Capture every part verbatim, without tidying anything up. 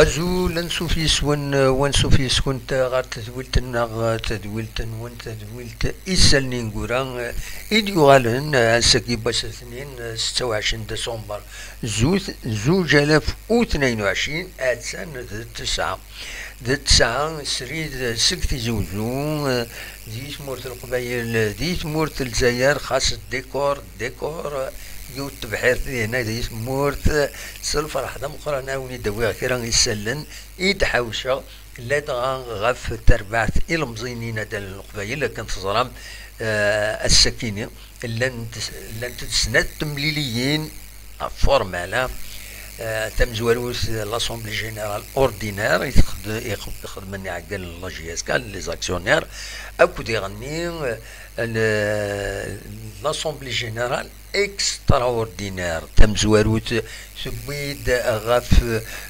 Azul, ansuf yes-wen, wansuf yes-went ɣer tedwilt-nneɣ, tadwilt-nwen, tadwilt Isallen Ineggura, i d-yuɣalen ass-agi n wass ass-nni, setta u ɛecrin december, zut, zuǧ alaf u tnayen u ɛecrin, attan d ttesɛa. D ttesɛa srid seg Tizi Uzzu, di tmurt n Leqbayel, di tmurt n Lezzayer, xas décor, décor, yiwet tebḥirt dinna di tmurt, s lferḥ d ameqqran a wen-id-awiɣ kra isallen i d-ḥawceɣ, ladɣa ɣef terbaɛt ilemẓiyen n yinaddalen n Leqbayel. Akken teẓram, eh, ass-akini llant, llant-d snat temliliyin formelles, eh, tamezwarut, l'Assemblée Générale Ordinaire i texd-, i xedmen iɛeggalen n la J S K, les actionnaires, akked iɣenni, eh, le-, l'Assemblée Générale Extraordinaire, tamezwarut, tewwi-d ɣef,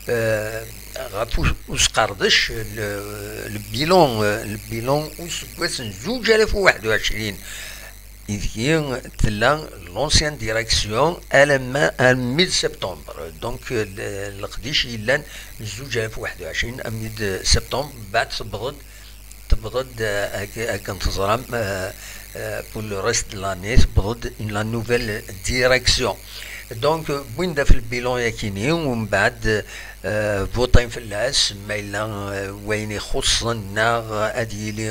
eh, ɣef us-, usqerdec, le, le bilan, eh, le bilan useggas n zuǧ alaf u waḥed u ɛecrin, ideg tella l'ancienne direction alamma, armi d septembre. Donc, eh, le-, leqdic yellan zuǧ alaf u waḥed u ɛecrin armi d septembre, mbeɛd tewweḍ-d tewweḍ-d, eh, ak-, akken teẓram, eh, eh, pour le reste de l'année, tewweḍ-d la nouvelle direction. Donc, eh, wwin-d ɣef le bilan yakini, umbeɛd, eh, votin fell-as, ma yella, eh, wayen ixuṣṣen neɣ ad yili,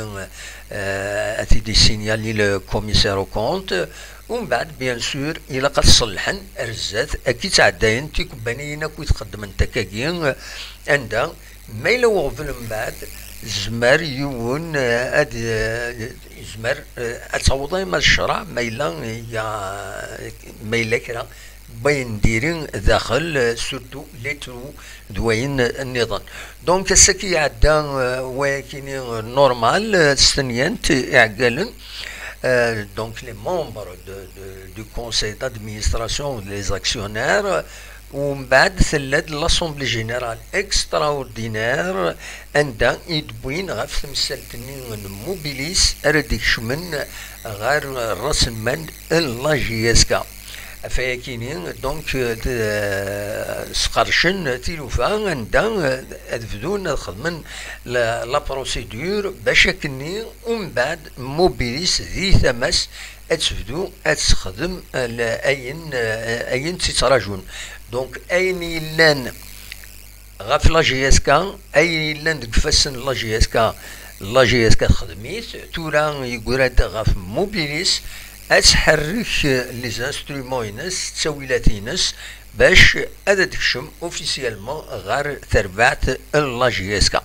eh, ad t-id-yessinyali le commissaire aux comptes. Umbeɛd, bien sûr, ilaq ad t-ṣellḥen ar zdat, akka i ttɛeddayen tikubbaniyin akk i txeddment akkagi, anda ma yella uɣbel mbeɛd, tezmer yiwen, eh, ad, eh, yezmer, eh, ad taweḍ arma d ccṛeɛ, ma yella, ya, ma yella kra n wayen diri daxel, eh, surtout les trous d wayen nniḍen. Donc, ass-agi iɛedda, eh, wayakini, eh, normal, eh, s tenyant iɛeggalen, eh, donc les membres de, de, du conseil d'administration, les actionnaires, Umbeɛd tella-d l'Assemblée Générale Extraordinaire, anda i d-wwin ɣef temsalt-nni n Mobilis ara d-ikecmen ɣer ras lmal n la J S K. Ɣef wayakini, donc, eh, sqercen tilufa anda, eh, ad bdun ad xedmen la, la procédure bac akkenni umbeɛd Mobilis di tama-s ad tebdu ad texdem, eh, la-, ayen, eh, ayen tt-ittrajun. Donc, ayen yellan ɣef la J S K, ayen yellan deg ifassen n la J S K, la J S K texdem-it, tura yeggra-d ɣef Mobilis ad tḥerrek, eh, les instruments-ines, ttawilat-ines, bac ad d-tekcem officiellement ɣer terbaɛt n la J S K.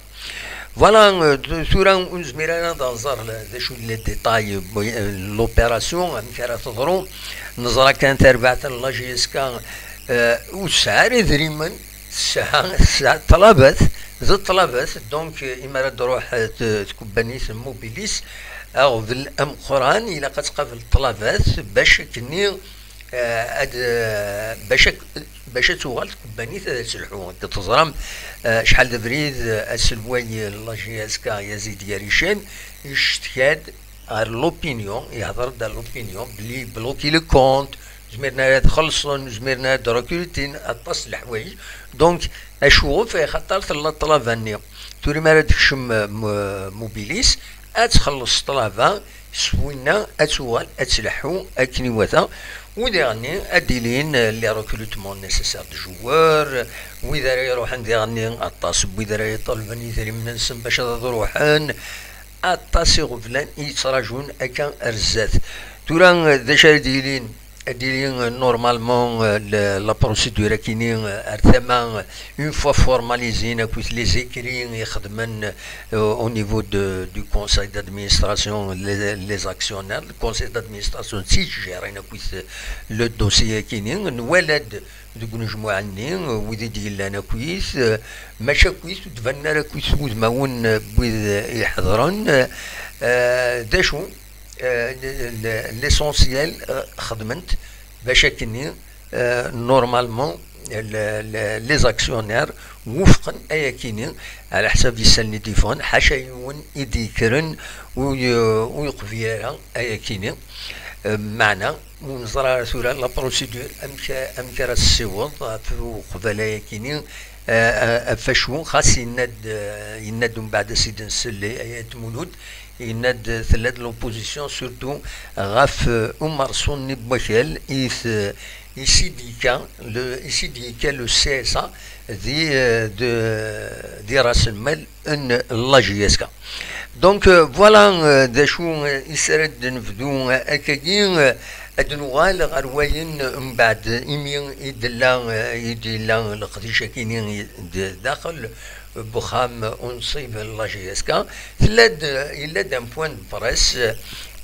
Voilà, euh, tura ur nezmir ara ad nẓer le-, d acu les détails, euh, l'opération, amek ara teḍru. Neẓra kan terbaɛt n la J S K, euh, ur tesɛi ara idrimen, tesɛa, tesɛa ṭṭlabat, d ṭṭlabat. Donc, euh, imi ara d-truḥ, euh, t-, tkebbanit n Mobilis, aɣbel ameqqran, ilaq ad tqabel ṭṭlabat, bac akkenni, eh, ad, eh, bac ad, bac ad tuɣal tkebbanit ad telḥu. Akka teẓram, eh, acḥal d abrid, eh, aselway n la J S K Yazid Yaricen yeccetka-d ɣer l'opinion, yehder-d ɣer l'opinion belli bloquer le compte, zmiren ara ad xellṣen, zmiren ara ad recrutin, aṭas n leḥwayeǧ. Donc, acuɣef? Axaṭer tella ṭṭlaba-nni. Tura mi ara d-tekcem, eh, mo-, Mobilis, ad txelleṣ ṭṭlaba, s winna ad tuɣal ad tleḥḥu akken iwata. U diɣenni ad d-ilin, eh, les recrutements nécessaires de joueurs, wid ara iruḥen diɣenni aṭas n wid ara iṭalben idrimen-nsen bac ad ruḥen, aṭas iɣeblan i yettrajun akka ar zdat. Tura, eh, d acu ara d-yilin? Ad d-yili, euh, normalement, euh, le, la procédure akini, euh, ar tama, euh, une fois formalisée, akkit les écrits i xedmen, euh, au niveau de, du conseil d'administration, les, les actionnaires, le conseil d'administration d-yettjeren akkit, euh, le dossier akini, nwala-d deg unejmuɛ-nni, euh, wid i d-yellan akkit, euh, maca akkit ur d-banen ara akkit wudmawen, euh, n wid, euh, iḥedren, euh, d acu? Euh, l-, l-, l'essentiel, euh, xedmen-t bac akkenni, euh, normalement, le, le, les actionnaires wufqen ayakini, ɛla ḥsab isallen i d-yeffɣen, ḥaca yiwen i d-yekkren u y-, u yeqbil ara ayakini. Euh, meɛna, ur neẓra ara tura la procédure, amek, amek ara tessiweḍ ɣef uqbal ayakini, Ɣef wacu, xas yenna-d, yenna-d umbeɛd a s-id-nsel i Ayt Mulud, yenna-d tella-d l'opposition surtout ɣef umerṣu n wakal i s-d-yekka le C S A di, di ras lmal n la J S K. Donc, euh, voilà, euh, d acu, euh, i s ara d-nebdu, euh, akkagi, euh, ad nuɣal ɣer wayen, euh, mbeɛd imi i d-illa, euh, i d-illa leqdic akini d-, daxel n uxxam unṣib n la J S K. Tella-d, euh, yella-d un point de presse, euh,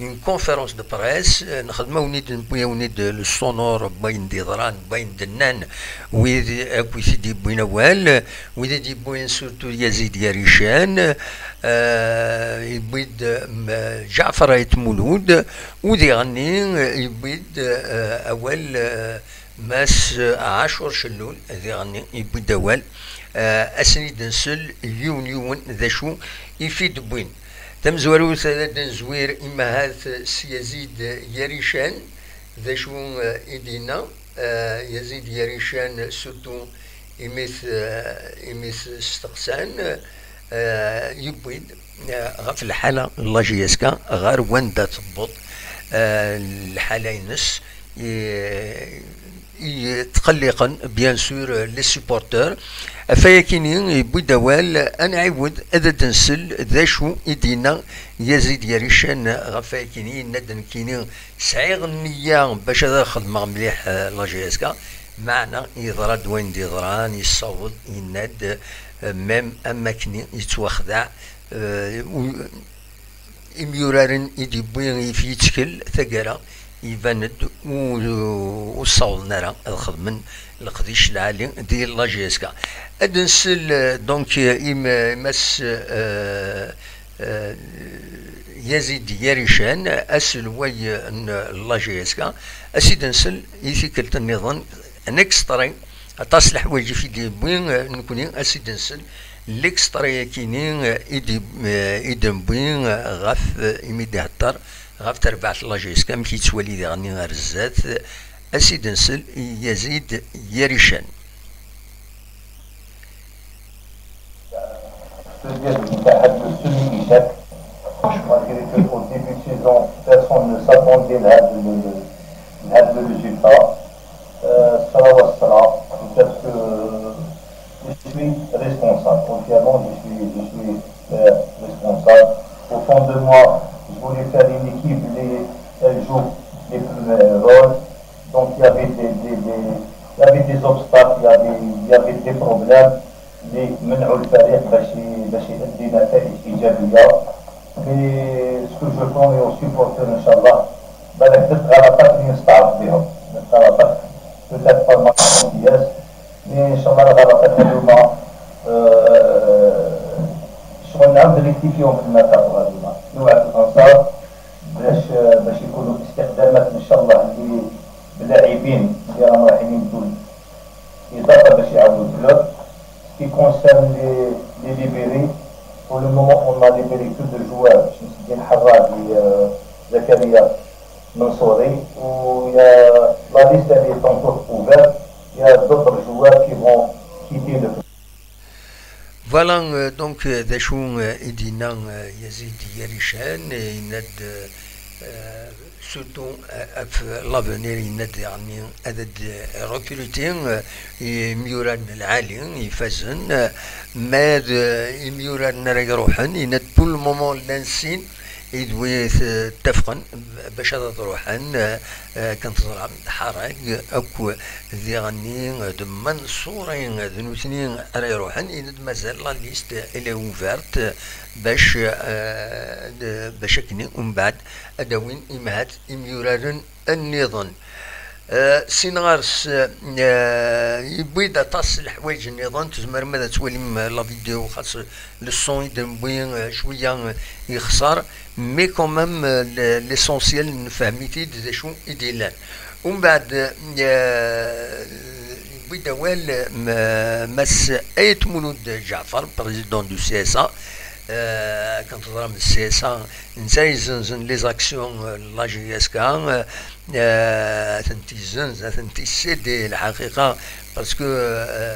une conférence de presse, euh, nexdem-awen-id, newwi-awen-id le sonore n wayen d-yeḍran, n wayen d-nnan wid akk i t-id-yewwin awal, wid i d-yewwin surtout Yazid Yarican, euh, yewwi-d, euh, Ǧaɛfer Ayt Mulud, u diɣenni, euh, yewwi-d, euh, awal, euh, Mass Ɛacur Cellul, diɣenni yewwi-d awal, euh, a sen-id-nsel yiwen yiwen d acu i t-id-wwin. Tamezwarut ad d-nezwir imahat s Yazid Yarican, d acu, euh, i d-yenna, euh, Yazid Yarican, surtout imi t-, euh, imi t-steqsan, euh, yewwi-d, euh, ɣef lḥala n la J S K ɣer wanda tewweḍ, euh, lḥala-ines, i, i tqelliqen, bien sûr, les supporters. Ɣef wayakini, yewwi-d awal, ad nɛiwed ad d-nsel d acu i d-yenna Yazid Yarican ɣef wayakini, yenna-d nekkini sɛiɣ nniya bac ad xedmeɣ mliḥ, euh, la J S K, meɛna yeḍra-d wayen d-yeḍran, yessaweḍ, yenna-d, euh, même am akken yettwaxdeɛ, euh, u-, imyuraren i d-yewwi yif yettkel taggara, iban-d u-, ur ssawḍen ara ad xedmen leqdic lɛali di la J S K. Ad nsel, euh, donc, euh, i m-, i Mass, euh, euh, Yazid Yarican, aselway n la J S K, a s-id-nsel i tikkelt nniḍen, un extrait, aṭas n leḥwayeǧ i t-id-yewwi, euh, nekkni a s-id-nsel, l'extrait-akini, euh, i d-, euh, i d-newwi, euh, ɣef, euh, imi d-ihedder ɣef terbaɛt n la J S K, amek yettwali diɣenni ar zdat, a s-id-nsel i Yazid Yarican. C'est-à-dire, il y a le semi-échec. Malgré que au début de saison, personne ne s'attendait à le, le, le, le résultat. Euh, ça va, ça va. Peut-être que je suis responsable. Entièrement, je suis, je suis, euh, responsable. Au fond de moi, je voulais faire une équipe, les, elle joue les premiers rôles. Donc, il y avait des, des, des, il y avait des obstacles, il y avait, il y avait des problèmes. اللي منعوا الفريق باش ي-، باش يؤدي نتائج إيجابية. Mais ce que je promets aux supporters, إن شاء الله، بالك درت غلطات اللي نستعرف بهم، درت غلطات peut-être par manque de confiance، mais إن شاء الله الغلطات هذوما، آه، شغل نعاود نريكتيفيهم في الماتش هذوما. نوعد الأنصار باش، باش يكونوا استخدامات إن شاء الله اللي بلاعبين اللي راهم رايحين يبدوا إضافة باش يعاونوا الكلوب. Ce qui concerne les, les libérés, pour le moment, on a libéré que deux joueurs, شمس الدين حراج و، آه، زكريا منصوري. ويا la liste, elle est encore ouverte. Il y a d'autres joueurs qui vont quitter le club. Voilà, euh, donc, euh, d acu, euh, i d-yenna, euh, Yazid Yarican, euh, yenna-d, euh, euh, surtout, euh, ɣef l'avenir, yenna-d, yeɛni, ad d-recruter, euh, imyuraren lɛali, ifazen, euh, ma d, euh, imyuraren ara iruḥen, yenna-d, pour le moment, llan sin, i d wid, euh, ttafqen bac ad ruḥen, euh, akken teẓram, Ḥarag akk diɣenni d Manṣuri, d nutni ara iruḥen, yenna-d mazal la liste elle est ouverte bac, euh, d-, bac akken umbeɛd ad d-awin imahat imyuraren nniḍen. Euh, sin ɣer-s, euh, yewwi-d aṭas n leḥwayeǧ nniḍen, tzemrem ad twalim, euh, la vidéo, xas le son i d-newwi, euh, cwiya, euh, yexṣer, mais quand même, euh, le-, l'essentiel nefhem-it-id d acu i d-yellan. Umbeɛd, euh, yewwi-d awal, euh, Mass Ayt Mulud Ǧaɛfar, président du C S A, euh, akken teẓram, C S A, netta yezzenzen les actions, euh, n la J S K, euh, euh, ad tent-yezzenz, ad tent-yessidi, lḥaqiqa, parce que, euh,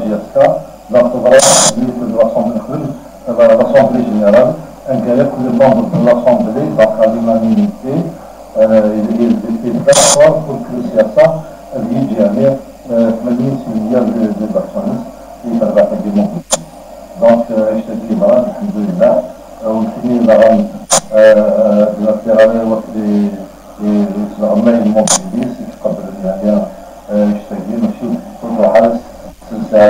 J S K, donc, teḍra-d l'Assemblée, l'Assemblée Générale, anga yakk les membres de l'Assemblée, donc, à l'unanimité, euh, ils, ils étaient d'accord pour que le C S A, euh, ait gagné, euh, ثمانين في المية des, des actions, et par la démocratie. Donc, euh, je te dis, voilà, الحمد لله, euh, on finit la rame, euh, euh, de la terre, euh, et, et, et c'est vraiment une mobilité, c'est que quand même, il y a, euh, je te dis, monsieur, faut voir, c'est ça.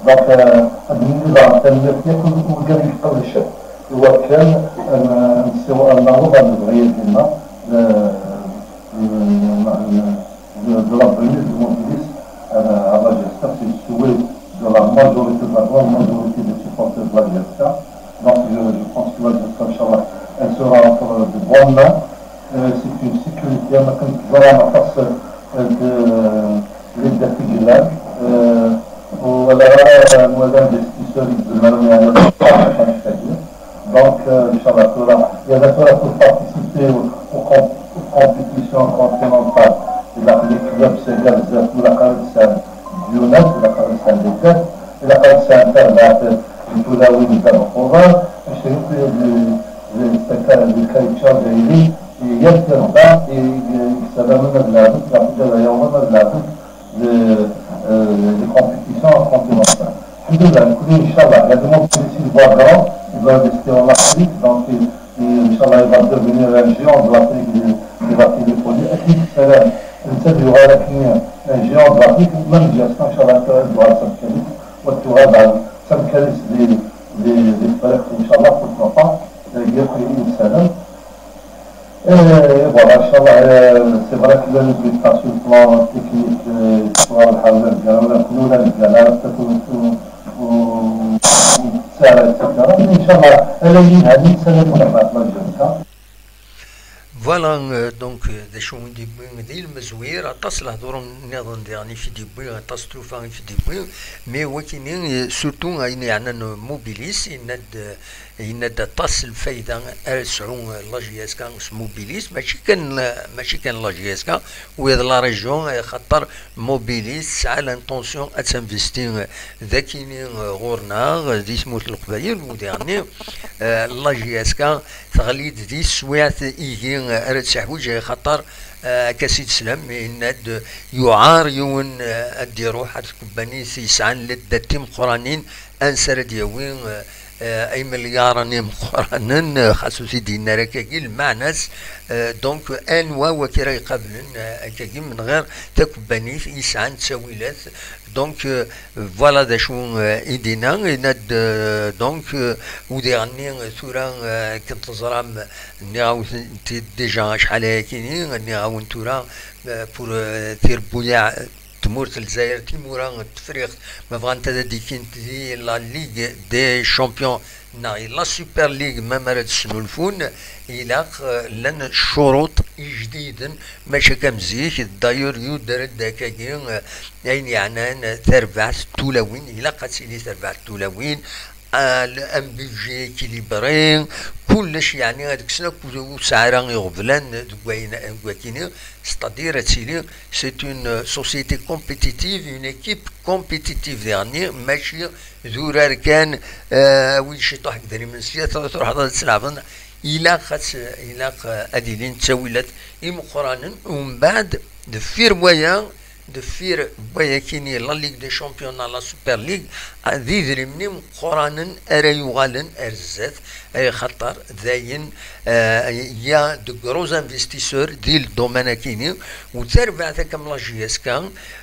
Donc, euh, ad nili daɣen tanemmirt yakk i wigad i yeqqen ccɣel. Iwakken, euh, nsiw-, ad naweḍ ad nebɣi yid-neɣ, euh, euh, de, de la venue de Montpellier à, à la J S K, c'est le souhait de la majorité, de la grande majorité des supporters de la J S K. Donc, je, je pense que la J S K, Inch'Allah, elle sera entre de bonnes mains. Euh, c'est une sécurité, ma كنت زعما خاص, euh, de, les défis, euh, ولا، ولا investisseurs يتزمروا يعني. Donc, euh, Inch'Allah, tura, il y a tura pour participer aux, aux comp-, aux compétitions continentales. Il a les clubs, c'est bien, c'est pour la carrière, c'est du net, la carrière, c'est des têtes, il a carrière, c'est un terme, c'est une couleur, oui, c'est un programme. Et c'est une couleur de, de, c'est un cas de culture, de, et il y a le terme, et, et ça va mener de la route, la route, la route, la route, les, euh, les compétitions continentales. الحمد لله, نكون إن شاء الله, il y a des monde ici, il voit grand, il va investir en Afrique, donc il, il, إن شاء الله, il va devenir un géant de l'Afrique, il, il va téléphoner. أكيد السلام, أنت اللي غادي تكون un géant de l'Afrique, même J S K, إن شاء الله, أنت غادي تكون سمكريس, وتغادي سمكريس des, des, des فرق, إن شاء الله, pourquoi pas, يقول السلام. Et voilà, إن شاء الله, euh, c'est vrai que là, nous sommes sur le plan technique, euh, sur le plan de la, de la, de la, de la, et cetera. Mais إن شاء الله, elle est libre, elle est libre, elle est libre, elle est libre. Voilà, euh, donc, euh, d acu i d-yewwi d ilmezwir, aṭas lehdur nniḍen diɣen i k-id-yewwi, aṭas tlufa i k-id-yewwi, mais wakini, euh, surtout ayen yeɛnan Mobilis, yenna-d, euh, yenna-d aṭas n lfayda ara tesɛu, euh, la J S K s Mobilis, mačči kan, euh, mačči kan la J S K, u d la région, euh, xaṭer Mobilis tesɛa l'intention ad tinvesti, euh, d akini, euh, ɣur-neɣ, euh, di tmurt n Leqbayel, u diɣenni, euh, la J S K teɣli-d di teswiɛt igi ara tt-iḥwiǧ, xaṭer, eh, akka s-id-teslam, yenna-d yuɛer yiwen, eh, ad d-iruḥ ar tkebbanit yesɛan laddat timeqqranin, ansi ara d-yawi, eh, eh, imelyaṛen imeqqranen, eh, xas ur t-id-yenna ara akkagi, lmeɛna-s, eh, donc, anwa waki ara iqablen, eh, akkagi, min ɣir takebbanit yesɛan ttawilat, donc, euh, voilà d acu, euh, i d-yenna, yenna-d, euh, donc, euh, u diɣenni, euh, tura, euh, akken teẓram, nniɣ-awen-t-id déjà acḥal ayakini, nniɣ-awen tura, euh, pour, euh, tirebbuyaɛ, euh, tmurt n Lezzayer, timura n Tefriqt, ma bɣant ad d-ikkint di la Ligue des Champions, neɣ la Super League, ma ara d-snulfun, ilaq, eh, llan ccuruṭ ijdiden, mačči akka am zik. D'ailleurs, yuder-d akkagi, eh, ayen yeɛnan tarbaɛt n tulawin, ilaq ad tili tarbaɛt n tulawin, ah, l-, un budget équilibré, kullec, yeɛni, ad kksen akk usɛara iɣeblan deg wayen, deg wakini, c'est-à-dire, ad tili, c'est une société compétitive, une équipe compétitive, diɣenni, mačči d urar kan, eh, awi-d ciṭuḥ n yedrimen sya, tru-, truḥeḍ ad tleɛbeḍ. Ilaq ad tt-, ilaq, eh, ad ilin ttawilat imeqqranen, umbeɛd, deffir waya, deffir wayakini, la Ligue des Champions, la Super League, ah, d idrimen imeqqranen ara yuɣalen ar zdat, ay xaṭer dayen, eh, il y a de gros investisseurs di le domaine akini, u tarbaɛt akka am la J S K,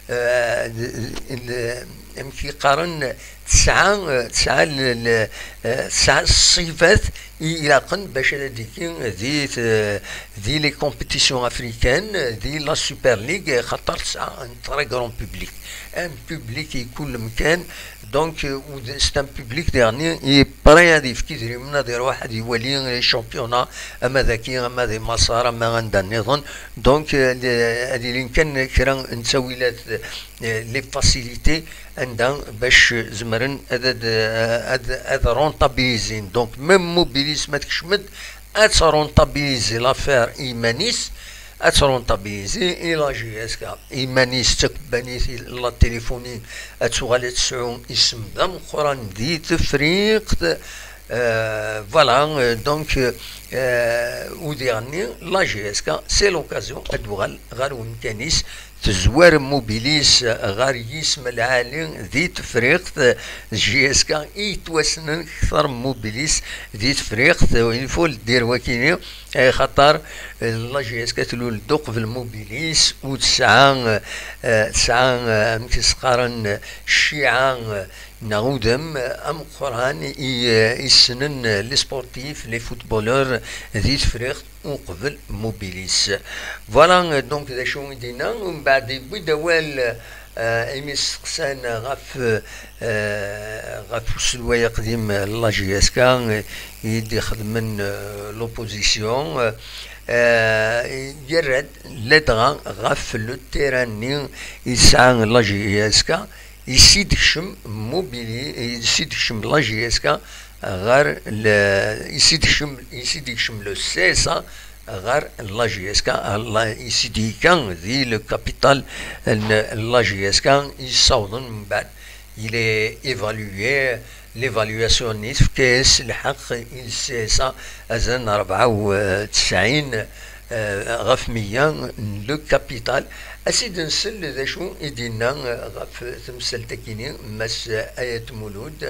eh, d-, d-, amek i qqaren, tesɛa, tesɛa l-, l-, eh, tesɛa ṣṣifat i ilaqen bac ad d-tili di t-, di les compétitions africaines, di la Super League, xaṭer tesɛa un très grand public. Un public i kul mkan, donc, euh, u d-, c'est un public diɣenni i prêt ad yefk idrimen ad iruḥ ad iwali les championnats, ama daki, ama di Maṣer, ama anda nniḍen. Donc, euh, le-, ad ilin kan kra n ttawilat, euh, les facilités, anda bac zemren ad, ad, ad, ad rentabilisin. Donc, même Mobilis ma tekcem-d, ad trentabilisi l'affaire i iman-is, ad trentabilisi i la J S K. Iman-is d takebbanit, la téléphonie, ad tuɣal ad tesɛu isem d ameqqran di Tefriqt. Euh, voilà, euh, donc, euh, u diɣenni, la J S K, c'est l'occasion ad tuɣal ɣer umkan-is, tezwar Mobilis ɣer yisem lɛali di Tefriqt, J S K i yettwassnen kter Mobilis di Tefriqt, il faut le dire wakini, eh, xaṭer, eh, la J S K tlul-d uqbel Mobilis, u tesɛa, eh, tesɛa, eh, amek i s-qqaren, cciɛa, eh, neɣ udem, eh, ameqqran i, eh, issnen, eh, les sportifs, les footballeurs di Tefriqt, uqbel Mobilis. Voilà, euh, donc, d acu i d-yenna. Mbeɛd, yewwi-d awal, euh, imi steqsan ɣef, euh, ɣef uselway aqdim, euh, la J S K, euh, i d-ixedmen, euh, l'opposition, euh, euh, yerra-d ladɣa ɣef le terrain-nni i tesɛa la J S K, yessi d-tekcem Mobili-, yessi d-tekcem la J S K ɣer le, yessi d-tekcem, yessi d-yekcem le C S A ɣer la J S K, la, yessi d-yekka di le capital n la J S K, yessawḍen mbeɛd, il est évalué, l'évaluation-nni tefka-yas lḥeqq i le C S A azal n rebɛa u tesɛin, eh, ɣef meyya n le capital. Ad s-id-nsel d acu i d-yenna, eh, ɣef temsalt-agi-nni Mass Ayat Mulud.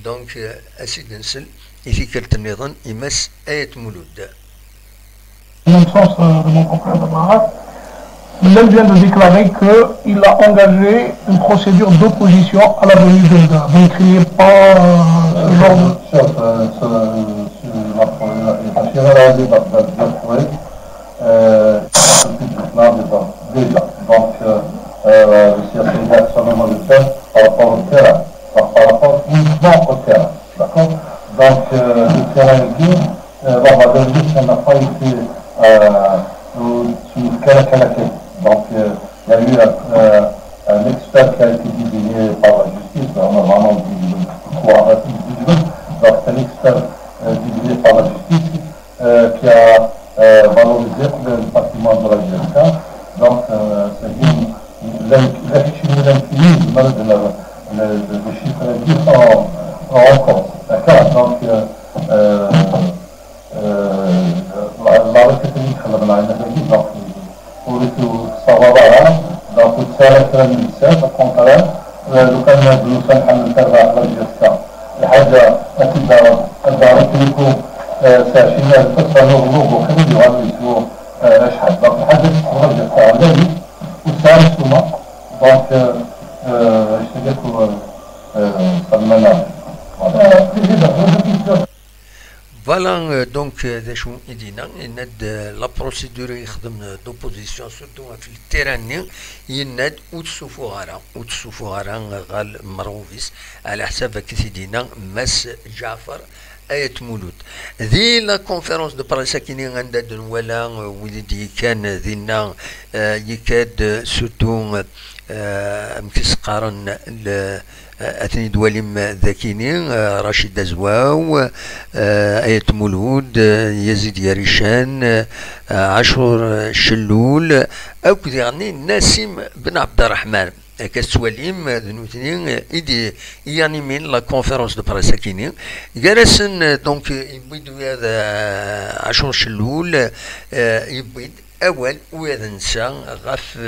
Donc, eh, ad s-id-nsel i tikkelt nniḍen i Mass Ayat Mulud. Dans le sens, euh, de mon confrère Abraham, il vient de déclarer qu'il a engagé une procédure d'opposition à la venue de Nda. Vous ne craignez pas, euh, ce genre de... Sur, euh, ce, sur la première, il a tiré la ligne de, de, de, euh, depuis maintenant, déjà, déjà. Donc, euh, euh, je suis assez personnellement le chef par rapport au terrain, par, par rapport uniquement au terrain, d'accord ? Donc, euh, le terrain est dit, euh, bon, on va vérifier si on n'a pas été, euh, Un expert qui a été désigné par la justice, ben, on a vraiment du, du, donc c'est un expert euh, désigné par la justice euh, qui a euh, valorisé le, le patrimoine de la J S K. Donc, euh, c'est une, la, la, la, la, la, le, le, le chiffre est dit en, en compte. D'accord. Donc, euh, euh, euh, la, la, la, donc, ur yettṣawaḍ ara, donc ur tesɛi ara kra n lemsas, au contraire, euh, lukan ma d-nusa nḥemmel tarbaɛt la J S K, lḥaǧa ad t-id-taɣeḍ, ad d-taɣeḍ triku, euh, s ɛecrin alef, ad ternuḍ luɣu, xir yuɣal yeswu, euh, acḥal. Donc lḥaǧa tettxerraǧ ɣef teɛlal, ur tesɛi ara ssuma, donc, euh, euh, je te dis que, euh, euh, ça demande un... Voilà. Euh, Président, une question. Voilà, euh, donc, euh, d acu i d-yenna, yenna-d, euh, la procédure i yexdem, euh, d'opposition, surtout ɣef le terrain-nni, yenna-d ur tessufuɣ ara, ur tessufuɣ ara ɣer lmerɣub-is, ɛla ḥsab akken i t-id-yenna Mass Ǧaɛfer Ayt Mulud. Di la conférence de presse akkin-nni anda d-nwala, euh, wid i d-yekkan dinna, euh, yekka-d, euh, surtout, euh, euh, amek i s-qqaren, le, euh, ad ten-id-twalim dagi-ni, euh, Racid Azwaw, euh, Ayt Mulud, euh, Yazid Yarican, euh, Ɛacur Cellul, akked diɣen Nasim Ben Abderrahman. Akka tettwalim, d nutni i d-, i yanimin la conférence de presse akkin-nni. Gar-asen, euh, donc, yewwi-d wiyaḍ, euh, Ɛacur Cellul, euh, yewwi-d awal ula d netta ɣef,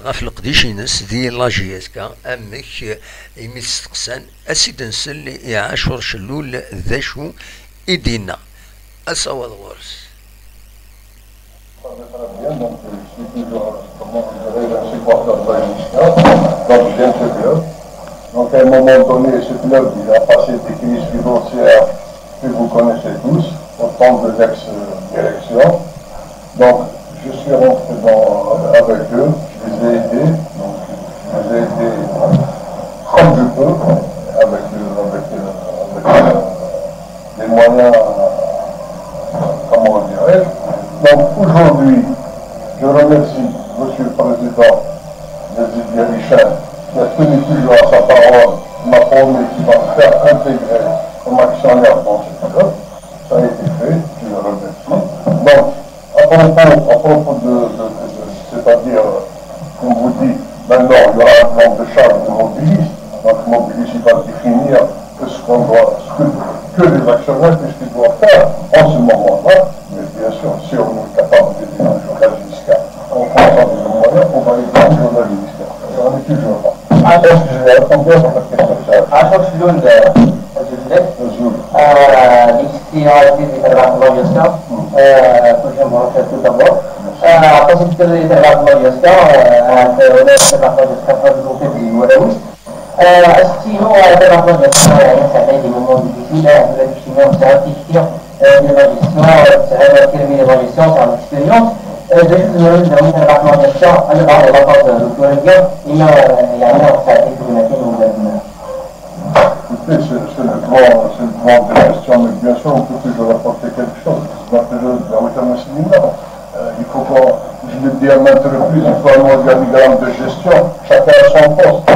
ɣef leqdic-ines di la J S K, amek, imi t-steqsan, ad s-id-nsel i Ɛacur Cellul d acu i d-yenna. Asawaḍ ɣur-s. Ça va très bien, donc, euh, je suis toujours, comment dirais-je, un supporter de la J S K, donc j'aime ce club. Donc à un moment donné, ce club, il a passé des crises financières que vous connaissez tous, au temps de l'ex-direction. Donc, je suis rentré dans, avec eux, je les ai aidés, donc, je les ai aidés comme je peux, avec, euh, avec, euh, avec, euh, les moyens, comment dirais-je. Donc, aujourd'hui, je remercie Monsieur le Président Yazid Yarichen, qui a tenu toujours à sa parole, qui m'a promis qu'il va me faire intégrer comme actionnaire dans ce club. Ça a été fait, je le remercie. Donc, à propos, à propos de, de, de, de, c'est-à-dire, comme vous dites, maintenant, il y aura un plan de charge de Mobilis. Donc, Mobilis, il va définir que ce qu'on doit, ce que, que les actionnaires, qu'est-ce qu'ils doivent faire en ce moment-là. Mais bien sûr, si on est capable de définir jusqu'à en fonction de nos moyens, on va les définir jusqu'à. On est toujours là. Est-ce que je vais répondre à votre question? Ɛacur Cellul, euh, Azul fell-ak. Azul. Euh, deg-s i ɣ-d-yefkan di terbaɛt n la J S K, euh, kullec mebṛuk tout d'abord. Euh, aṭas i d-tekker di terbaɛt n la J S K, euh, ahat, euh, ula d terbaɛt n la J S K, tebɣa ad d-tewwet di warraw-is. Euh, asetti-inu, euh, terbaɛt n la J S K, euh, yeɛni tesɛedda-d des moments difficiles, euh, ula d keččini tesɛiḍ tikti, euh, di la gestion, euh, tesɛiḍ akademi di la gestion, tesɛiḍ l'expérience. Euh, d acu tzemrem ad d-tawim terbaɛt n la J S K, alebɛaḍ la phase, euh, n tura-agi, imi, euh, yeɛni ɣef tɛeddi tegnatin n umdan. Écoutez, c'est c'est le plan, c'est le plan de gestion, mais bien sûr, on peut toujours apporter quelque chose. C'est pas toujours de la hauteur de Sénat. Euh, il faut qu'on, je le dis à maintes reprises, il faut un organigramme de gestion, chacun à son poste.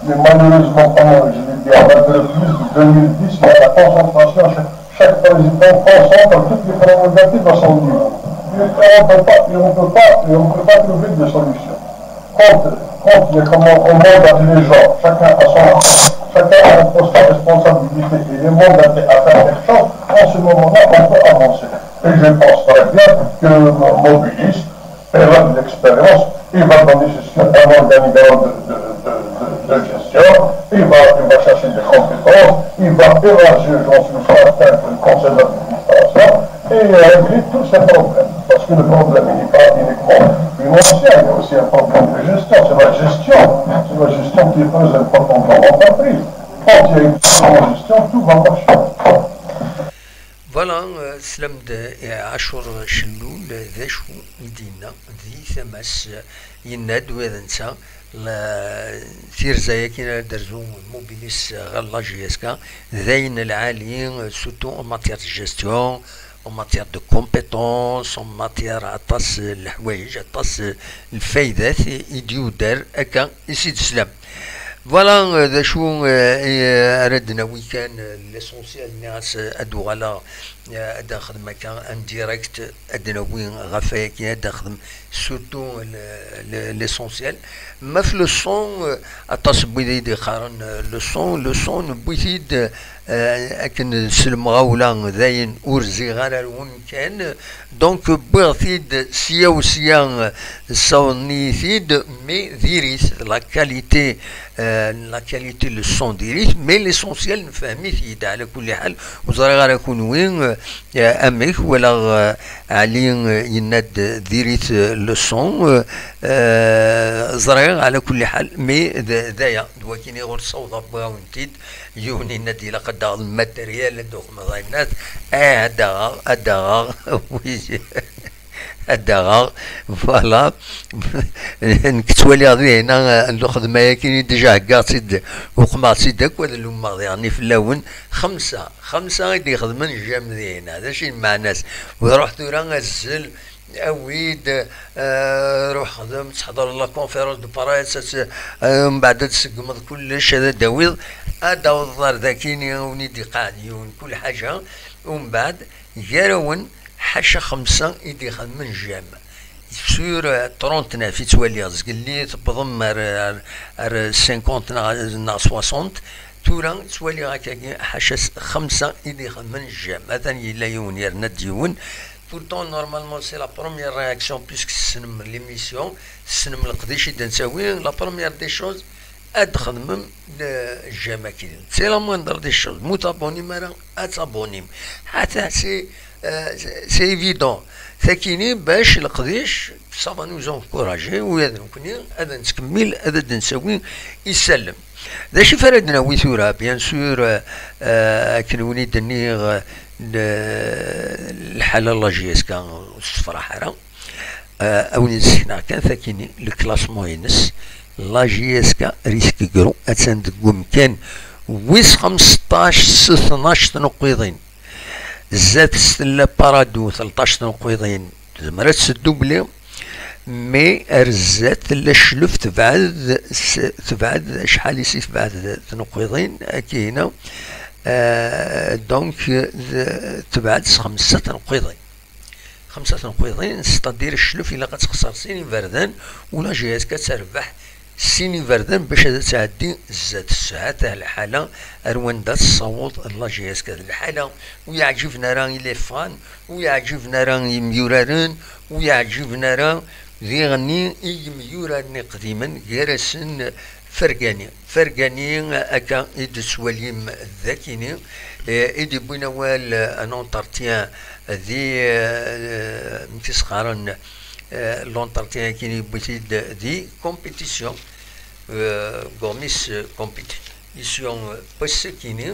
Mais malheureusement, comme je l'ai dit à maintes reprises, de deux mille dix, il y a la concentration, chaque, chaque président concentre toutes les prérogatives à son niveau. Et on peut pas, et on peut pas, et on peut pas trouver de solution. Quand, quand il y a comment on mandate les gens, chacun a son, chacun a un poste de responsabilité, et les mandater à faire quelque chose, en ce moment-là, on peut avancer. Et je pense très bien que Mobilis, il a de l'expérience, il va donner, c'est sûr, un organigramme de, de, de, de, de gestion, il va, il va chercher des compétences, il va élargir, j'en suis certain, le conseil d'administration, et régler tous ces problèmes. Parce que le problème, il n'est pas uniquement financier, il y a aussi un problème de gestion. C'est la gestion, c'est la gestion qui est très importante dans l'entreprise. Quand il y a une bonne gestion, tout va marcher. Voilà, euh, teslam-d i Ɛacur Cellul, d acu i d-yenna di tama-s, yenna-d ula d netta, la, tirza-yagi ara d-terzu Mobilis ɣer la J S K, d ayen lɛali, surtout en matière de gestion, en matière de compétences, en matière aṭas n leḥwayeǧ, aṭas n lfaydat i d-yudar akka i Sidi Slam. Voilà, euh, d acu, euh, i, euh, ara d-nawi kan, euh, l'essentiel, nniɣ-as, euh, ad d-uɣaleɣ, euh, ad d-nexdem akka en direct, ad d-nawi ɣef wayagi, ad d-nexdem surtout le, le, l'essentiel. Ma f le son, euh, aṭas n wid i d-iqqaren, euh, le son, le son, newwi-t-id, euh, akken s lemɣawla, dayen ur rziɣ ara ar wemkan, donc wwiɣ-t-id sya u sya, euh, ssawḍen-iyi-t-id, mais diri-t, la qualité, euh, la qualité, le son diri-t, mais l'essentiel nefhem-it-id, ɛla kulli ḥal, ur ẓriɣ ara kunwi, euh, amek, walaɣ, euh, Ali, euh, yenna-d diri-t, euh, le son, euh, euh, ẓriɣ, ɛla kulli ḥal, mais d, d aya, d wakken i ɣur ssawḍeɣ, wwiɣ-awen-t-id, yiwen yenna-d ilaq ad d-taɣeḍ matériel, ad d-uxmeḍ ayennat, ah, ad d-aɣeɣ, ad d-aɣeɣ, oui, ad d-aɣeɣ, voilà. Nekk ttwaliɣ dinna, eh, lxedma-yagi, déjà heggaɣ-tt-id, uqmeɣ-tt-id akk, ad lummeɣ diɣen fell-awen. Xemsa, xemsa i d-ixedmen jam dinna. D acu i lmeɛna-s? Ruḥ tura azzel, awi-d, eh, ruḥ xdem, tḥeḍreḍ la conférence de presse, ad tt-, eh, mbeɛd ad tseggmeḍ kullec, ad d-tawiḍ, ad d-taweḍ ar dakini, wen-id-iqeɛɛed yiwen, kul ḥaǧa, umbeɛd, gar-awen, ḥaca xemsa i d-ixedmen jam. Sur, euh, trente-neuf i ttwaliɣ, zgelli tewwḍem ar, ar, ar cinquante neɣ, neɣ soixante. Tura ttwaliɣ akkagi, ḥaca s-, xemsa i d-ixedmen jam. Atan yella yiwen, yerna-d yiwen. Pourtant, normalement, c'est la première réaction, puisque tessnem l'émission, tessnem leqdic i d-nettawi. La première des choses, ad txedmem le-, jam akkin. C'est la moindre des choses. Ma ur tabunim ara, ad tabunim. Ata, c'est, euh, c'est, c'est évident. Takini, bac leqdic, ça va nous encourager, u ad nekni, ad nettkemmil, ad d-nsawi isallem. D acu i ara d-nawi tura, bien sûr, euh, euh, akken win i d-nniɣ, euh, le-, lḥala n la J S K ur tessefraḥ ara. Euh, a wen-d-sekneɣ kan takini, le classement-ines, la J S K Risque Gros, attan deg umkan wis xemseṭṭac s tnac tneqqiḍin. Zdat-s tella Parado, tleṭṭac tneqqiḍin, tezmer ad tedubli, mais ar zdat tella Cclef, tebɛed s-, tebɛed, acḥal i s-tebɛed tneqqiḍin, akina, euh, donc, d-, tebɛed s xemsa tneqqiḍin. Xemsa tneqqiḍin, c'est-à-dire Cclef ilaq ad texser sin iberdan, u la J S K ad terbeḥ sin iberdan bac ad tɛeddi zdat-s. Hata lḥala ar wanda tessaweḍ la J S K. D lḥala ur yeɛǧiben ara i les fans, ur yeɛǧiben ara i yemyuraren, ur yeɛǧiben ara diɣenni i yemyuraren iqdimen, gar-asen Fergani. Fergani, akka i d-tettwalim dakini, eh, i d-yewwin awal, eh, un entretien di, eh, amek i s-qqaren, eh, l'entretien-agi yewwi-t-id di compétition, eh, deg uɣmis, eh, compétition, eh, n wass-akini.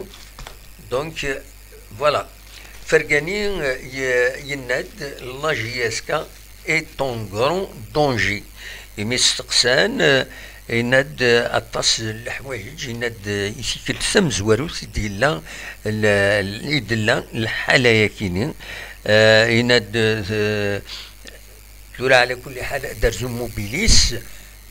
Donc, eh, voilà. Fergani, eh, ye-, yenna-d, la J S K est en grand danger. Imi steqsan, eh, yenna-d, eh, aṭas n leḥwayeǧ, yenna-d, eh, i tikkelt tamezwarut i d-yella l-, i d-tella lḥala-yakini. Eh, yenna-d, eh, tura, ɛla kulli ḥal, ad d-terzu Mobilis,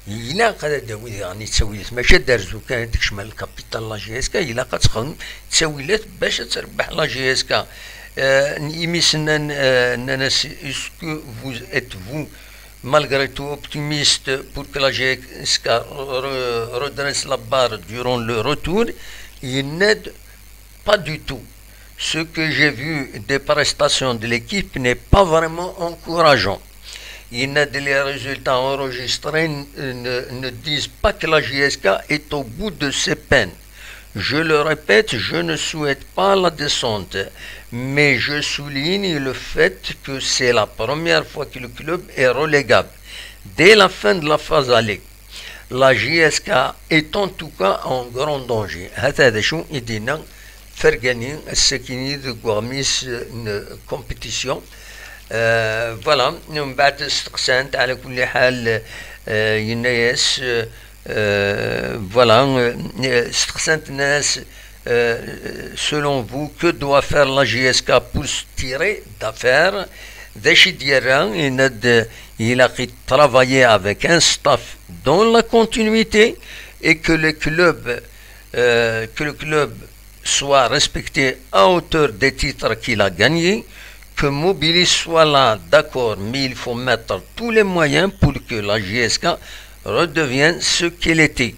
ilaq ad d-tawi diɣen ttawilat, mačči ad d-terzu kan, ad d-tekcem ar lkapital la J S K, ilaq ad texdem ttawilat bac ad terbeḥ la J S K. Eh, imi s-nnan, eh, nnan-as, est-ce que vous êtes-vous malgré tout optimiste pour que la J S K re-, redresse la barre durant le retour? Yenna-d, pas du tout. Ce que j'ai vu des prestations de l'équipe n'est pas vraiment encourageant. Yenna-d, les résultats enregistrés ne, ne disent pas que la J S K est au bout de ses peines. Je le répète, je ne souhaite pas la descente, mais je souligne le fait que c'est la première fois que le club est relégable dès la fin de la phase aller. La J S K est en tout cas en grand danger. Hata d acu i d-yenna Fergani ass-akini deg uɣmis n compétition. Euh, voilà, mbeɛd steqsan-t, ɛla kulli ḥal, euh, yenna-yas, euh, voilà, euh, steqsan-t, nnan-as, Euh, selon vous, que doit faire la J S K pour se tirer d'affaire? D acu i d-yerra, yenna-d, ilaq i travailler avec un staff dans la continuité et que le club, euh, que le club soit respecté à hauteur des titres qu'il a gagnés, que Mobilis soit là, d'accord, mais il faut mettre tous les moyens pour que la J S K redevienne ce qu'elle était.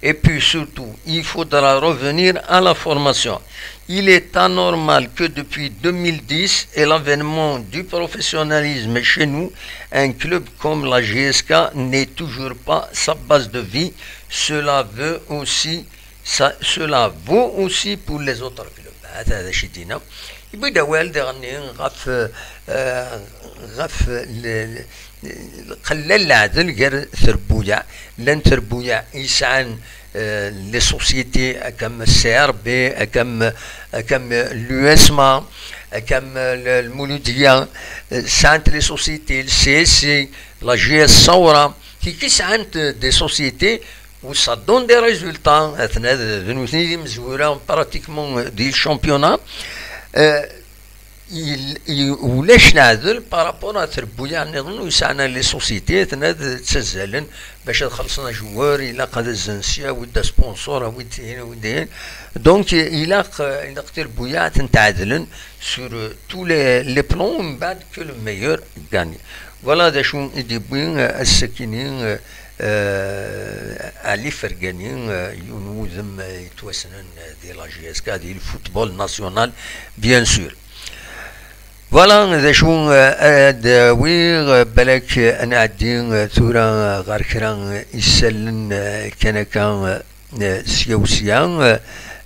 Et puis surtout, il faudra revenir à la formation. Il est anormal que depuis deux mille dix et l'avènement du professionnalisme chez nous, un club comme la J S K n'ait toujours pas sa base de vie. Cela veut aussi, ça, cela vaut aussi pour les autres clubs. هذا هذا شي دينا. يبدا والد غني غف آه، غف ال- ال- قلال العدل غير ثربويا. لان ثربويا يسعن آه، les sociétés كم السي ار بي، كم كم l'USMA، كم المولوديه، سانت les sociétés, le C S C, la J S ثوره. كي كي سانت des sociétés و ça donne des résultats. اثنا ذنوثني دي مزوره pratiquement دي championnat. آه، il- il- ulac leɛdel par rapport à trebbuyaɛ nniḍen u yesɛan les sociétés, aten ad ttazzalen bac ad xellṣen ajewwer, ilaq ad azzen sya, awi-d sponsor, awi-d tihin, awi-d tihin. Donc ilaq, ilaq trebbuyaɛ ad tent-ɛedlen sur euh, tous les, les plans, mbeɛd que le meilleur gagne. Voilà d acu i d-yewwi euh, ass-akini euh, euh, Ali Fergani, euh, yiwen wudem euh, yettwassnen euh, di la J S K, di le football national, bien sûr. Voilà d acu euh, ad awiɣ, euh, balak euh, ad nɛeddi euh, tura euh, ɣer kra euh, isallen euh, kan akka euh, euh, sya u sya, euh,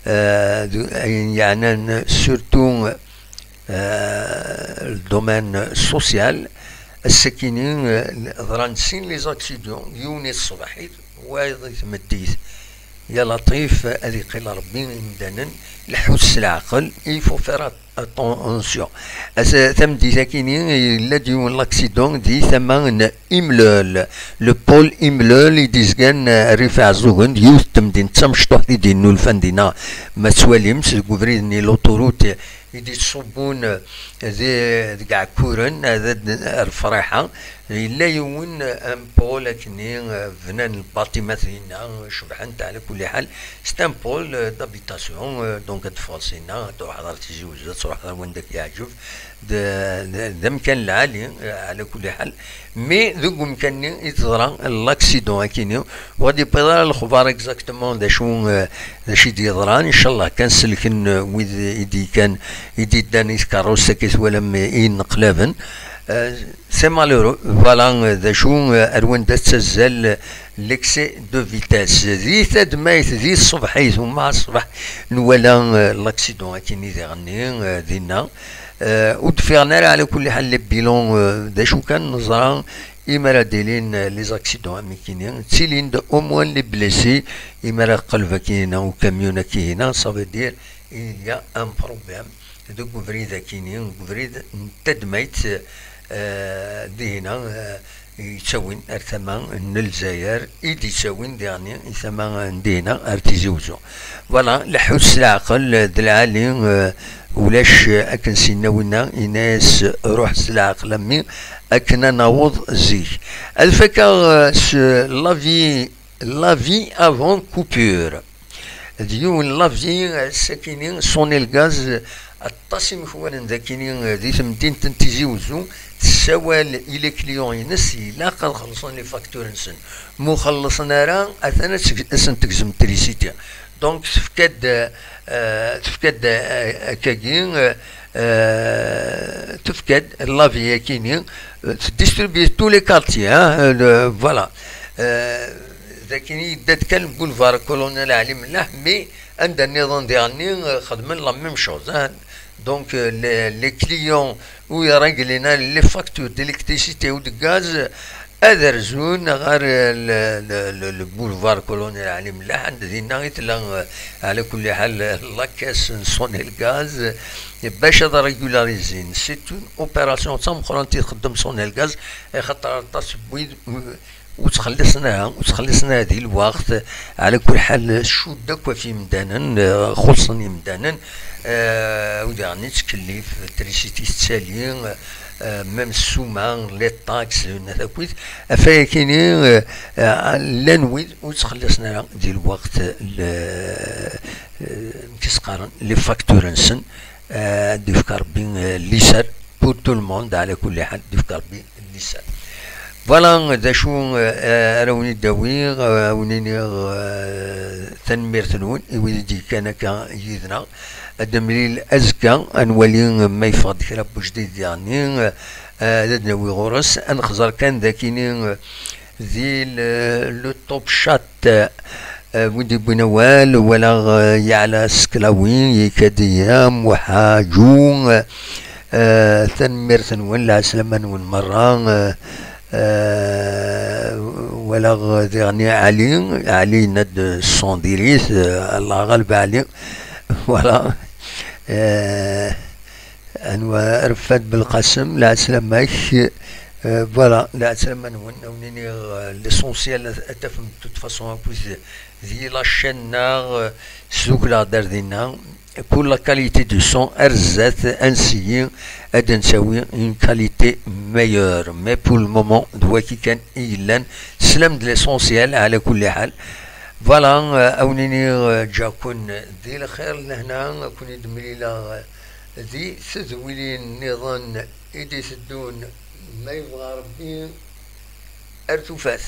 euh, d- ayen yeɛnan surtout euh, le domaine social. Ass-akini euh, ḍran sin les accidents, yiwen i tṣebḥit, wayeḍ i tmeddit. Ya Laṭif, ad iqqil Rebbi imdanen, lḥut s leɛqel, il faut faire at- attention. As- tameddit-akini yella-d yiwen l'accident di tama n Imlol, le pôle Imlol i d-izgan euh, rrif Iɛeẓẓugen, d yiwet n temdint d tamecṭuḥt i d-yennulfan dinna, ma tettwalim, s deg ubrid-nni l'autoroute i d-yettṣubbun di- deg Ɛekkuren, d- ar Lefriḥa. Yella yiwen un pôle akkenni bnan lbaṭimat dinna cebḥent, ɛla kulli ḥal. C'est un pôle d'habitation, donc ad teffɣeḍ sinna, ad truḥeḍ ar Tizi Wezzu, ad truḥeḍ ar wanda k-yeɛǧeb. D- d- d amkan lɛali, ɛla kulli ḥal. Mais deg umkan-nni i teḍra l'accident akkenni. Ur d-yewwiḍ ara lexbar exactement d acu, euh, d acu i d-yeḍran. Incallah kan selken euh, wid i d-yekkan, i d-yeddan i tkeṛṛust akka i twalam i yenneqlaben. Euh, c'est malheureux. Voilà euh, d acu euh, ar wanda tettazzal l'excès de vitesse. Di tadmayt, di tṣebḥit, umma ṣṣbeḥ nwala euh, l'accident akkenni diɣenni euh, dinna. Euh, ur d-ffiɣen ara ɛla kulli ḥal les bilans euh, d acu kan neẓra. Imi ara d-ilin euh, les accidents am nekkini, ttilin-d au moins les blessés. Imi ara qelb akkin-ina ukamyun akkin-ina, ça veut dire il y a un problème deg ubrid akkin-i, deg ubrid n tadmayt euh, dihina euh, yettawin ar tama n Lezzayer, i d-yettawin diɣenni i tama n dihina ar Tizi Wezzu. Voilà, leḥḥut s leɛqel d lɛali, euh, ulac akken sinna winna, yenna-yas ruḥ s leɛqel a mmi, akken ad naweḍ zik. Ad fakeɣ euh, s l'avis, l'avis avant coupure. D yiwen l'avis euh, sakini, Sonelgaz, aṭas imekwanen dakini euh, di temdint n Tizi Wezzu, tessawal i les clients-ines, ilaq ad xellṣen les factures-nsen. Ma ur xellṣen ara, atan ad teg- ad sen-tegzem trisiti. Donc tefka-d euh, tefka-d euh, akkagi euh, euh, tefka-d l'avis akini, euh, tdistribue tous les quartiers, hein, euh, le- voilà. Euh, dakini yedda-d kan boulevard Colonel Ali Mellah, mais anda nniḍen diɣenni euh, xedmen la même chose, hein. Donc euh, les, les clients où ils règlent les factures d'électricité ou de gaz, ad rzun ɣer euh, le, le, le, le boulevard Colonel Ali Mellah, anda dinna i tella euh, ɛla kulli ḥal la caisse n Sonelgaz, euh, bac ad régularizin. C'est une opération d tameqqrant i txeddem Sonelgaz, axaṭer aṭas n wid euh, Ur ttxelliṣen ara, ur ttxelliṣen ara di lweqt. Ɛla kul ḥal, cudd akk ɣef yimdanen, eh, xuṣṣen yimdanen, eh, u diɣen yettkellif, trisiti tettali, eh, même ssuma, les taxes, n takit, ɣef wayakini, eh, eh, llan wid ur ttxelliṣen ara di lweqt, le, eh, amek i s-qqaren, les factures-nsen, eh, ad d-yefk Rebbi, eh, liser pour tout le monde, ɛla kulli ḥal, ad d-yefk Rebbi liser. Voilà, d acu, eh, ara wen-id-awiɣ, eh, a wen-iniɣ, eh, tanemmirt-nwen i wid i d-yekkan akka yid-neɣ. Ad d-nemlil azekka, ad nwali ma yeffeɣ-d kra n wejdid diɣenni, eh, ad d-nawi ɣur-s. Ad nexẓer kan d akini, eh, di le, le top chat, eh, wid yewwin awal, walaɣ, eh, Yeɛla Sklawi, Ikadiya, Muḥaǧu, eh, eh, tanemmirt-nwen, lɛeslama-nwen merra, eh, eh, walaɣ diɣen Ɛli, Ɛli yenna-d son diri-t, eh, Allah ɣaleb Ɛli, voilà. Eh, Anwa Rfad Belqasem, lɛeslama-k. Euh, voilà, lɛeslama-nwen, a wen-iniɣ, euh, l'essentiel, ad, ad tafem de toute façon akkit di la chaîne-nneɣ, euh, sdukleɣ-d ar dinna. Pour la qualité du son, ar zdat, ad nsiyi, ad d-ntawi une qualité meilleure. Mais pour le moment, d waki kan i yellan. Teslam-d l'essentiel, ɛla kulli ḥal. Voilà, euh, a wen-iniɣ, euh, ǧǧaɣ-ken di lxir, lehna, a ken-id-mlileɣ, euh, di tedwilin nniḍen i d-iteddun, ma yebɣa Rebbi, ar tufat.